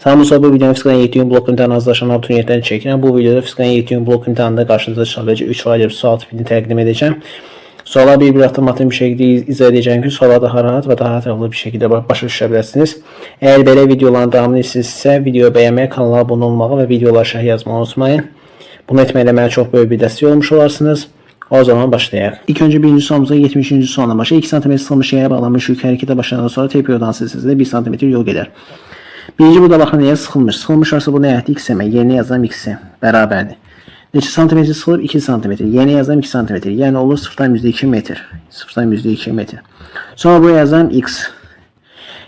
Salam dostlar, bu videonun fizikanın 7 blok imtahanına hazırlaşan abituriyentlərini çəkirəm. Bu videoda fizikanın 7 blok imtahanında qarşınıza çıxa biləcək 3 variant sual tipini təqdim edəcəm. Suallar bir-bir avtomatik bir şəkildə izah edəcəm ki, sualları daha rahat və daha ətraflı bir şəkildə başa düşə biləsiniz. Əgər belə videoların davamını istəyirsinizsə, videoyu bəyənməyi, kanala abunə olmağı və videolara şərh yazmağı unutmayın. Bunu etməklə mənə çox böyük bir dəstək olmuş olarsınız. O zaman başlayaq. İlk öncə birinci sualımıza 73-cü sualla başlayaq. 2 cm sıxılmış yaya bağlanmış yük hərəkətə başlayandan sonra T periodunun silsiləsində 1 cm yol gedər. Birinci burada baxın nəyə sıxılmış. Sıxılmış varsa bu nə əhdi? X əmə. Yerinə yazıram x-i. Bərabərdir. Neçə santimetr sıxılıb? 2 santimetr. Yerinə yazıram 2 santimetr. Yəni olur 0,2 metr. 0,2 metr. Sonra buraya yazıram x.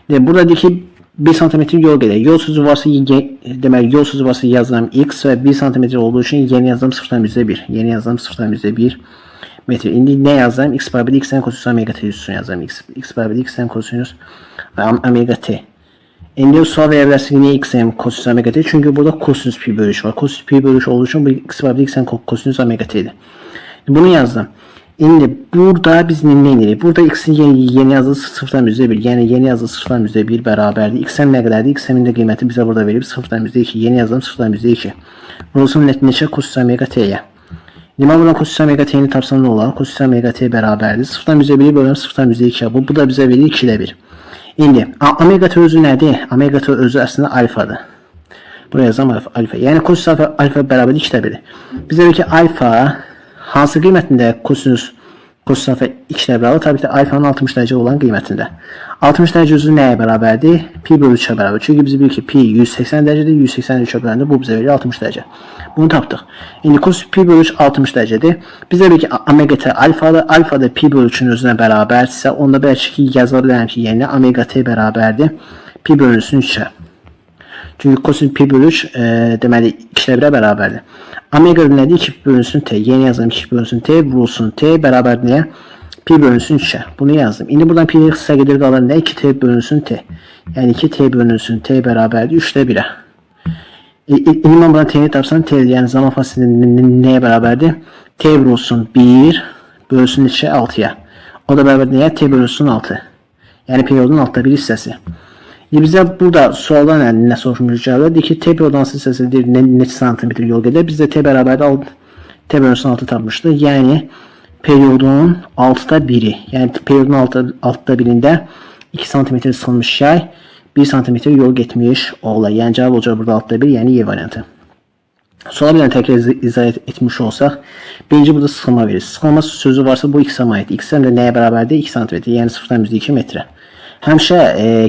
Burada deyir ki 1 santimetr yol gedər. Yol sözü varsa deməli yol sözü varsa yazıram x və 1 santimetr olduğu üçün yeni yazıram 0,1. Yeni yazıram 0,1 metr. İndi nə yazıram? X bərabər x-dən kosinüs omega t üstünü yazıram. X, x bərabər x-dən kosinüs omega t. İndi sual verə bilərsiniz ki, niyə x m kosinüs omega t? Çünki burada kosinüs pi bölü 3 var. Kosinüs pi bölü 3 olduğu üçün bu x bərabər x m kosinüs omega t-dir. Bunu yazdım. İndi burada biz nə edirik? Burada x-in yeni yazılı 0,1. Yəni yeni yazılı 0,1 bərabərdir. X-in nə qədərdir? X-in də qiyməti bizə burada verib 0,2. Yeni yazdım 0,2. Vurulsun neçə kosinüs omega t-yə. İndi mən buradan kosinüs omega t-ni tapsam nə olar? Kosinüs omega t bərabərdir. 0,1-i bölürəm 0,2-yə. Bu da bizə verir 2 ilə 1. İndi omega t özü nədir? Omega t özü əslində alfadır. Buraya yazam alfa. Alfa. Yəni kosinüs alfa, alfa bərabərdir 2 ilə 1-dir. Bizə verir ki alfa hansı qiymətində kosinüs alfa 2 ilə bərabər? Təbii ki alfanın 60 dərəcə olan qiymətində. 60 dərəcə özü nəyə bərabərdir? Pi bölü 3-ə bərabər. Çünki biz bilirik ki pi 180 dərəcədir. 180-i 3-ə böləndə bu bizə verir 60 dərəcə. Bunu tapdıq. İndi kosinüs pi bölü 3 60 dərəcədir. Bizə verir ki omega t alfadır. Alfa da pi bölü 3-ün özünə bərabərdirsə, onda bəlkə ki yaza bilərəm ki, yəni omega t bərabərdir pi bölünsün 3-ə. Çünki kosinüs pi bölü 3 deməli 2 ilə 1-ə bərabərdir. Omega nədir? 2 pi bölünsün t. Yeni yazdım 2 pi bölünsün t vurulsun t bərabərdir nəyə? Pi bölünsün 3-ə. Bunu yazdım. İndi buradan pi xüsusi gedir qalır nə? 2t bölünsün t. Yəni 2t bölünsün t bərabərdir 3-də 1-ə. İndi mən buradan t-ni tapsam t, yəni zaman fasiləsi nəyə bərabərdir? T vurulsun 1 bölünsün neçə? 6-ya. O da bərabərdir nəyə? T bölünsün 6. Yəni periodun 6-da 1 hissəsi. İndi bizə burada sualda nə soruşmuş cavabda? Deyir ki, T periodun hansı hissəsi deyir, neçə santimetr yol gedər? Biz də T bərabərdir T bölünsün 6 tapmışdıq. Yəni periodun 6-da 1-i. Yəni periodun 6-da 1-ində 2 santimetr sıxılmış yay 1 santimetr yol getmiş olar. Yəni cavab olacaq burada 6-da 1, yəni Y variantı. Suala bir dənə təkrar izah etmiş olsaq, birinci burada sıxılma verir. Sıxılma sözü varsa bu x-ə aiddir. X-ə də nəyə bərabərdir? 2 santimetr, yəni 0,2 metrə. Həmişə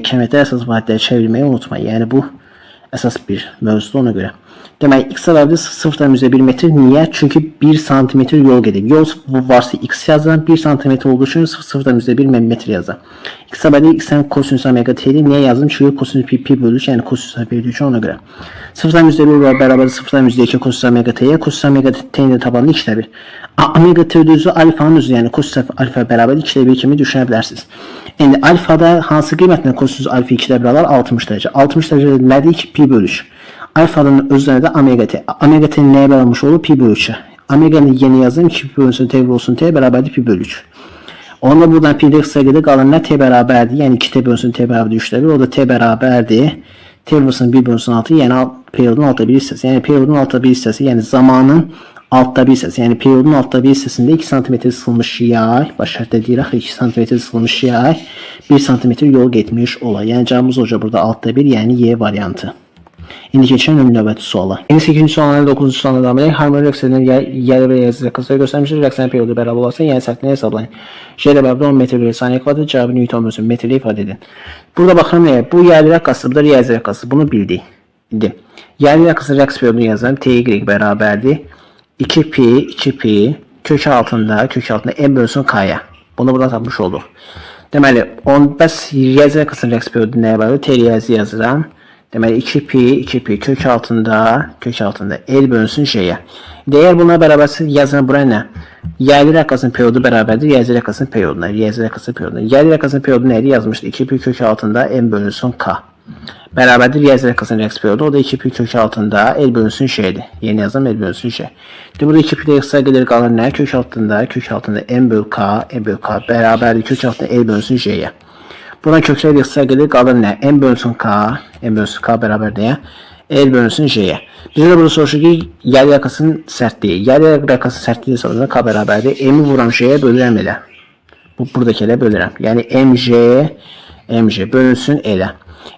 kəmiyyətlər əsas vahidləri çevirməyi unutmayın. Yəni bu əsas bir mövzudur ona görə. Deməli x bərabərdir 0,1 metr. Niyə? Çünki 1 santimetr yol gedib. Yol varsa x yazıram. 1 santimetr olduğu üçün 0,1 metr yazıram. X bərabərdir x-ən kosinüs omega t-dir. Niyə yazdım? Çünki kosinüs pi, pi bölü 3, yəni kosinüs bölü 3 ona görə. 0,1 bərabərdir 0,2 kosinüs omega t-yə. Kosinüs omega t-nin də tabanı 2-də 1. Omega t özü alfanın özü, yəni kosinüs alfa bərabərdir 2-də 1 kimi düşünə bilərsiniz. İndi alfada hansı qiymətlə kosinüs alfa 2-də 1 alar? 60 dərəcə. 60 dərəcə nədir ki? Pi bölü 3. Alfanın özü də omega t. Omega t nəyə bərabər olur? Pi bölü 3-ə. Omega'nı yeni yazdım. 2 pi bölünsün t vurulsun t bərabərdir pi bölü 3. Onda buradan pi də qısa gedir. Qalan nə? T bərabərdir. Yəni 2t bölünsün t bərabərdir 3-də 1. O da t bərabərdir. T vurulsun 1 bölünsün 6. Yəni periodun 6-da 1 hissəsi. Yəni periodun 6-da 1 hissəsi. Yəni zamanın 6-da 1 hissəsi. Yəni periodun 6-da 1 hissəsində 2 sm sıxılmış yay, baş şərtdə deyir axı 2 sm sıxılmış yay 1 sm yol getmiş olar. Yəni cavabımız olacaq burada 6-da 1, yəni Y variantı. İndi keçirik növbəti suala. İndi 8-ci sualdan 9-cu suala davam edək. Harmoni rəqs edən yaylı və riyazi rəqqasları göstərmişdir. Rəqslərin periodu bərabər olarsa, yəni sərtliyi hesablayın. J ilə bərabər 10 metr bölü saniyə kvadrat cavabı Newton bölünsün metrlə ifadə edin. Burada baxıram nəyə? Bu yaylı rəqqası, bu da riyazi rəqqası. Bunu bildik. İndi yaylı rəqqası rəqs periodunu yazıram. TY bərabərdir. 2pi 2pi kök altında m bölünsün k-ya. Bunu buradan tapmış olduq. Deməli, 10 bəs riyazi rəqqasının rəqs periodu nəyə bərabər? T riyazi yazıram. Deməli 2pi 2pi kök altında L bölünsün J-yə. İndi əgər bunlar bərabərsə yazıram bura nə? Yaylı rəqqasının periodu bərabərdir riyazi rəqqasının perioduna. Riyazi rəqqasının perioduna. Yaylı rəqqasının periodu nə idi? Yazmışdı. 2pi kök altında m bölünsün k. Bərabərdir riyazi rəqqasının rəqs periodu. O da 2 pi kök altında L bölünsün J-dir. Yeni yazdım L bölünsün J. İndi burada 2 pi də ixtisar gedir qalır nə? Kök altında m böl k, m böl k bərabərdir kök altında L bölünsün J-yə. Buradan köklər ixtisar gedir. Qalır nə? M bölünsün K. M bölünsün K bərabər nəyə? L bölünsün J-yə. Bizə də burada soruşur ki, yarı yakasının sərtliyi. Yarı yakasının sərtliyi hesabında K bərabərdir. M-i vuram J-yə bölürəm elə. Bu buradakı elə bölürəm. Yəni MG bölünsün elə.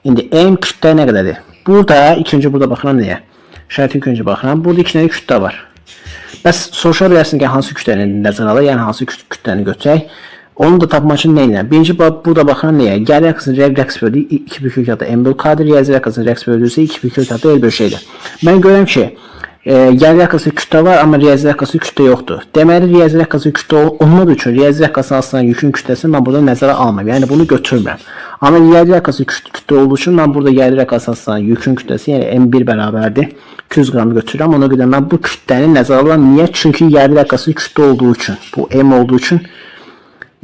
İndi M kütlə nə qədərdir? Burada ilk öncə burada baxıram nəyə? Şərti ilk öncə baxıram. Burada iki dənə kütlə var. Bəs soruşa bilərsin ki, hansı kütləni nəzərə alaq, yəni hansı kütləni götürək. Onu da tapmaq üçün nə edirəm? Birinci burada baxıram nəyə? Gəlir yakasının rəqs böldüyü 2 pi kök altı M bölü K-dir. Riyazi yakasının rəqs böldüyü isə 2 pi kök altı L bölü J-dir. Mən görürəm ki, gəlir yakası kütlə var, amma riyazi yakası kütlə yoxdur. Deməli, riyazi yakası kütlə olmadığı üçün riyazi yakasının aslında yükün kütləsini mən burada nəzərə almıram. Yəni bunu götürmürəm. Amma riyazi yakası kütlə olduğu üçün mən burada gəlir yakası aslında yükün kütləsi, yəni M1 bərabərdir. 200 qram götürürəm. Ona görə mən bu kütləni nəzərə alıram. Niyə? Çünki yerli yakası kütlə olduğu üçün, bu M olduğu üçün,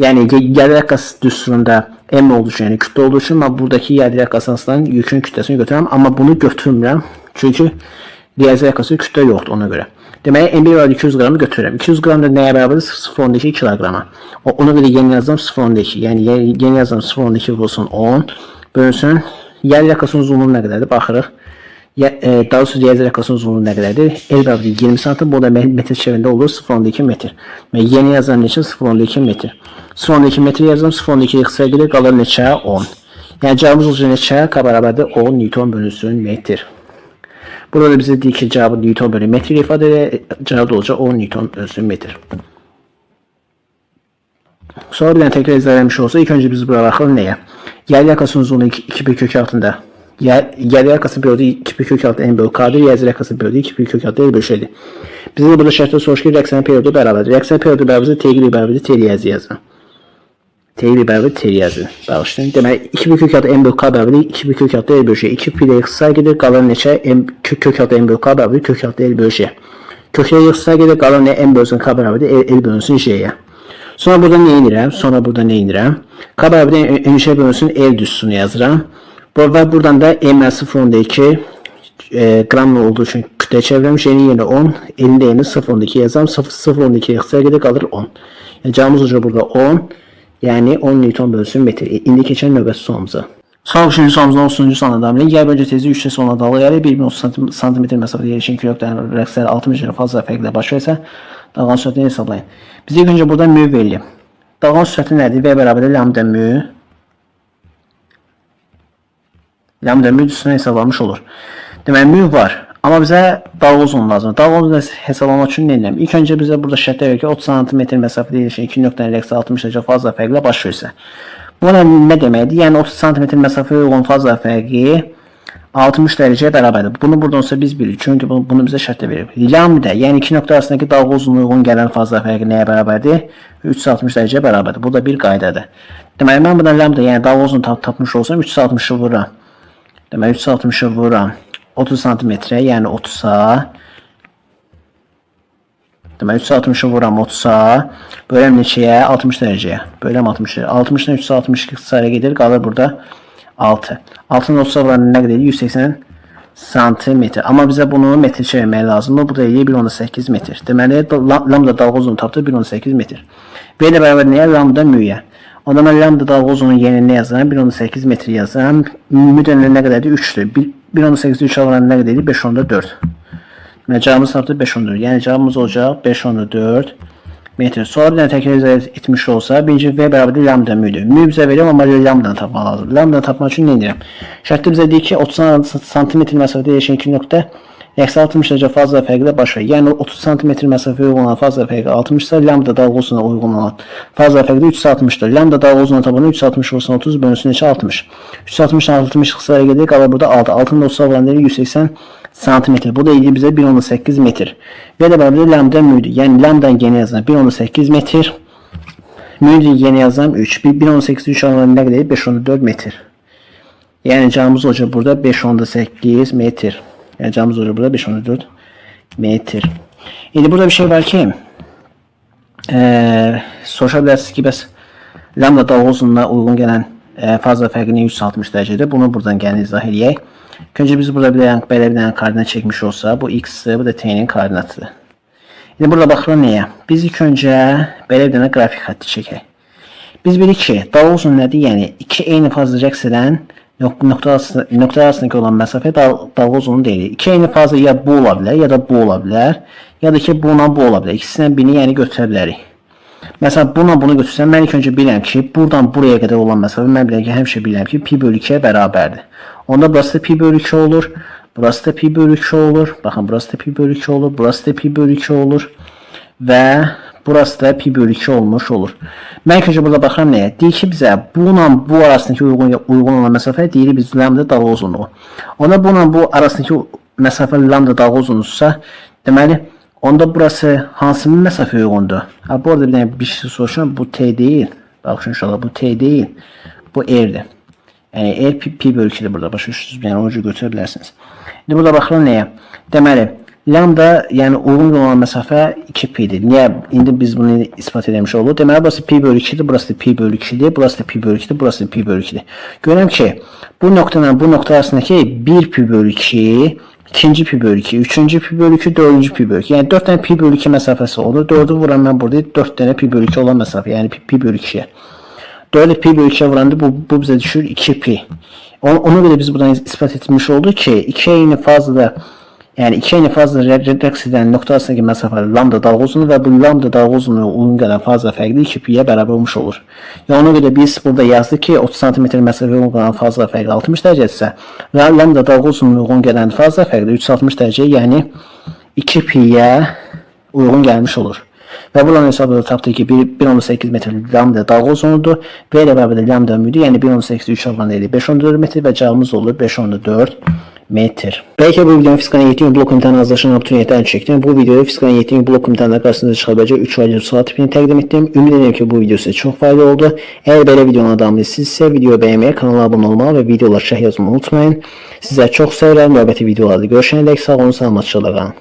yəni yerli yakası düsturunda M olduğu üçün, yəni kütlə olduğu üçün mən buradakı yerli yakası aslında yükün kütləsini götürürəm. Amma bunu götürmürəm. Çünki riyazi yakası kütlə yoxdur ona görə. Deməli M1 var 200 qramı götürürəm. 200 qram da nəyə bərabərdir? 0,2 kiloqrama. Ona görə yeni yazdım 0,2. Yəni yeni yazdım 0,2 vurulsun 10 bölünsün. Yerli yakasının uzunluğu nə qədərdir? Baxırıq. Daha doğrusu riyazi yakasının uzunluğu nə qədərdir? L bərabərdir 20 sm. Bu da metr çevrində olur 0,2 metr. Və yeni yazıram neçə? 0,2 metr. 0,2 metr yazıram. 0,2 ixtisar gedir. Qalır neçə? 10. Yəni cavabımız olacaq neçə? K bərabərdir 10 Newton bölünsün metr. Burada da bizə deyir ki, cavabı Newton bölü metr ilə ifadə edir. Cavab da olacaq 10 Newton bölünsün metr. Sonra bir dənə təkrar izah eləmiş olsa, ilk öncə biz bura baxırıq nəyə? Yerli yakasının uzunluğu 2 pi kök altında. Yerli yakası böldü 2 pi kök altı M bölü K-dir. Riyazi yakası böldü 2 pi kök altı L bölü J-dir. Bizə də burada şərtdə soruşur ki, reaksiyanın periodu bərabərdir. Reaksiyanın periodu bərabərdir, T bərabərdir, T riyazi yazıram. T bərabər T riyazi. Bağışlayın. Deməli 2 pi kök altı M bölü K bərabərdir, 2 pi kök altı L bölü J. 2 pi ilə ixtisar gedir, qalır neçə? M kök altı M bölü K bərabərdir, kök altı L bölü J. Köklə ixtisar gedir, qalır nə? M bölünsün K bərabərdir, L bölünsün J-yə. Sonra burada nə edirəm? Sonra burada nə edirəm? K bərabərdir M bölünsün L düsturunu yazıram. Və buradan da M 0,2 qramla olduğu üçün kütlə çevirəm. J-nin yerinə 10, L-in də yerinə 0,2 yazıram. 0,2 ixtisar gedir, qalır 10. Yəni cavabımız olacaq burada 10. Yəni 10 Newton bölünsün metr. İndi keçən növbəti sualımıza. Sual 3-cü sualımızdan 30-cu sualına davam edirik. Yer bölgə tezliyi 3 sonuna dalga gəlir. 1.30 sm məsafədə yerləşən iki nöqtənin rəqsləri 60 dərəcə fazla fərqlə baş versə, dalğanın sürətini hesablayın. Bizə ilk öncə burada mü verilir. Dalğanın sürəti nədir? V bərabərdir lambda mü. Lambda mü üstünə hesablanmış olur. Deməli mü var. Amma bizə dalğa uzunluğu lazımdır. Dalğa uzunluğunu hesablamaq üçün nə edirəm? İlk öncə bizə burada şərtlər verir ki, 30 sm məsafədə yerləşən iki nöqtənin rəqsi 60 dərəcə fazla fərqlə baş versə. Bu nə deməkdir? Yəni 30 sm məsafəyə uyğun fazla fərqi 60 dərəcəyə bərabərdir. Bunu buradan olsa biz bilirik. Çünki bunu bizə şərtdə verir. Lambda, yəni iki nöqtə arasındakı dalğa uzunluğu uyğun gələn fazla fərqi nəyə bərabərdir? 360 dərəcəyə bərabərdir. Bu da bir qaydadır. Deməli mən buradan lambda, yəni dalğa uzunluğunu tapmış olsam 360-ı vururam. Deməli 360-ı vururam 30 santimetrə, yəni 30-a. Deməli 360-ı vururam 30-a. Böləm neçəyə? 60 dərəcəyə. Böləm 60 dərəcəyə. 60-dan 360 ixtisara gedir. Qalır burada 6. 6-nın 30-a vuran nə qədər? 180 santimetr. Amma bizə bunu metr çevirmək lazımdır. Bu da eləyir 1.8 metr. Deməli lambda dalğa uzunluğunu tapdıq 1.8 metr. V ilə bərabər nəyə? Lambda müyə. Onda mən lambda dalğa uzunluğunun yerinə nə yazıram? 1.8 metr yazıram. Mü də nə qədərdir? 3-dür. 1.8-də 3 alan nə qədərdir? 5.4. Deməli cavabımız tapdıq 5.4. Yəni cavabımız olacaq 5.4 metr. Sonra bir dənə təkrar izah etmiş olsa, birinci V bərabərdir lambda müdür. Mü bizə verir, amma lambdanı tapmaq lazımdır. Lambdanı tapmaq üçün nə edirəm? Şərtdə bizə deyir ki, 30 sm məsafədə yerləşən iki nöqtə əksi 60 dərəcə fazla fərqlə baş verir. Yəni 30 sm məsafəyə uyğun olan fazla fərqi 60 ise lambda dalğa uzunluğuna uyğun olan fazla fərqi 360-dır. Lambda dalğa uzunluğuna tabanı 360 vursun 30 bölünsün neçə? 60. 360 60 ixtisara gedir. Qalır burada 6. 6-nın 30-a vuran deyir 180 santimetr. Bu da eləyir bizə 1.8 metr. V də bərabərdir lambda müdür. Yəni lambdanı yeni yazıram 1.8 metr. Müdür yeni yazıram 3. 1.8 3 alan nə qədər? 5.4 metr. Yəni cavabımız olacaq burada 5.8 metr. Yəni cavabımız olacaq burada 5.4 metr. İndi burada bir şey var ki, soruşa bilərsiniz ki, bəs lambda dalğa uzunluğuna uyğun gələn fazla fərqi niyə 360 dərəcədir? Bunu buradan gəlin izah eləyək. Öncə biz burada bir dənə, belə bir dənə koordinat çəkmiş olsa, bu x-dir, bu da t-nin koordinatıdır. İndi burada baxırıq nəyə? Biz ilk öncə belə bir dənə qrafik xətti çəkək. Biz bilirik ki, dalğa uzunluğu nədir? Yəni iki eyni fazla rəqs edən nokta arasındakı olan məsafə dalğa uzunluğu deyilir. İki eyni fazla ya bu ola bilər, ya da bu ola bilər, ya da ki, bununla bu ola bilər. İkisindən birini yəni götürə bilərik. Məsələn, bununla bunu götürsəm, mən ilk öncə bilirəm ki, buradan buraya qədər olan məsafə, mən bilirəm ki, həmişə bilirəm ki, pi bölü 2-yə bərabərdir. Onda burası da pi bölü 2 olur, burası da pi bölü 2 olur, baxın, burası da pi bölü 2 olur, burası da pi bölü 2 olur və burası da pi bölü 2 olmuş olur. Mən ilk öncə burada baxıram nəyə? Deyir ki, bizə bununla bu arasındakı uyğun olan məsafə deyirik biz lambda dalğa uzunluğu. Onda bununla bu arasındakı məsafə lambda dalğa uzunluğusa, deməli, onda burası hansı məsafə uyğundur? Ha, bu arada bir dənə bir şey soruşuram. Bu T deyil. Baxın inşallah bu T deyil. Bu R-dir. Yəni R pi bölü 2-dir burada. Başa düşürsünüz? Yəni onu götürə bilərsiniz. İndi burada baxıram nəyə? Deməli, lambda, yəni uyğun olan məsafə 2 pi-dir. Niyə? İndi biz bunu isbat eləmiş olduq. Deməli, burası pi bölü 2-dir, burası da pi bölü 2-dir, burası da pi bölü 2-dir, burası da pi bölü 2-dir. Görürəm ki, bu nöqtə ilə bu nöqtə arasındakı 1 pi bölü 2, ikinci pi bölü 2, üçüncü pi bölü 2, dördüncü pi bölü 2. Yəni 4 dənə pi bölü 2 məsafəsi olur. 4-ü vuran mən burada 4 dənə pi bölü 2 olan məsafə, yəni pi bölü 2-yə. 4 pi bölü 2-yə vuranda bu bizə düşür 2 pi. Ona görə biz buradan isbat etmiş olduq ki, iki eyni fazla, yəni iki eyni fazla rəqs edən nöqtə arasındakı məsafə lambda dalğa uzunluğu və bu lambda dalğa uzunluğu uyğun gələn fazla fərqli 2 pi-yə bərabər olmuş olur. Yəni ona görə biz burada yazdıq ki, 30 sm məsafəyə uyğun gələn fazla fərqli 60 dərəcədirsə və lambda dalğa uzunluğu uyğun gələn fazla fərqli 360 dərəcə, yəni 2 pi-yə uyğun gəlmiş olur. Və buradan hesabda tapdıq ki, 1.8 metr lambda dalğa uzunluğudur. V ilə bərabər lambda müdür, yəni 1.8-i 3 alan eləyir 5.4 metr və cavabımız olur 5.4 metr. Bəlkə bu videonun fizikanın 7 blok imtahanına hazırlaşan abituriyentlər çəkdim. Bu videoda fizikanın 7 blok imtahanına qarşısında çıxa biləcək 3 ayrı sual tipini təqdim etdim. Ümid edirəm ki, bu video sizə çox faydalı oldu. Əgər belə videonun davamını istəyirsinizsə, videoyu bəyənməyi, kanala abunə olmağı və videolara şərh yazmayı unutmayın. Sizə çox sevirəm. Növbəti videolarda görüşənədək sağ olun, salamatçılıqla qalın.